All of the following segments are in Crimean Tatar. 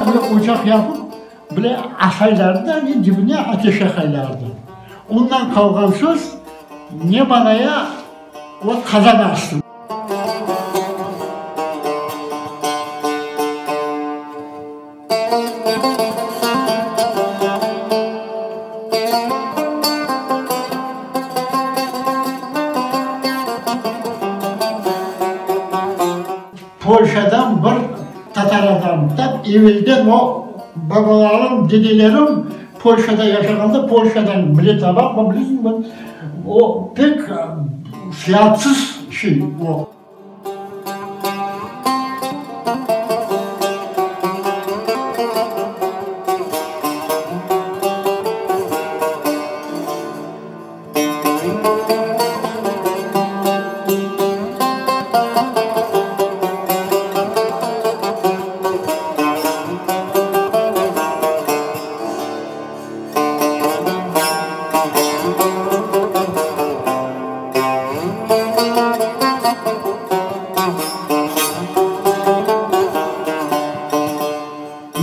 Böyle ocaq yapıp, bile aşaylardı da, dibine ateş yaqaylardı. Ondan qalğan söz ne manaya o qazan astı. Polşadan bir tatar adam, tap evelden o babalarım, dedelerim Polşada yaşağanda Polşadan bile tabaq, bilesiñmi, o pek fiyatsız şey o.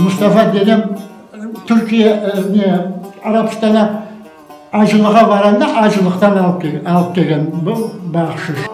Mustafa dedem Türkiye, ne, Arabstana acılığa baranda acılıqtan alıp kelgen, alıp kelgen bu bahşış.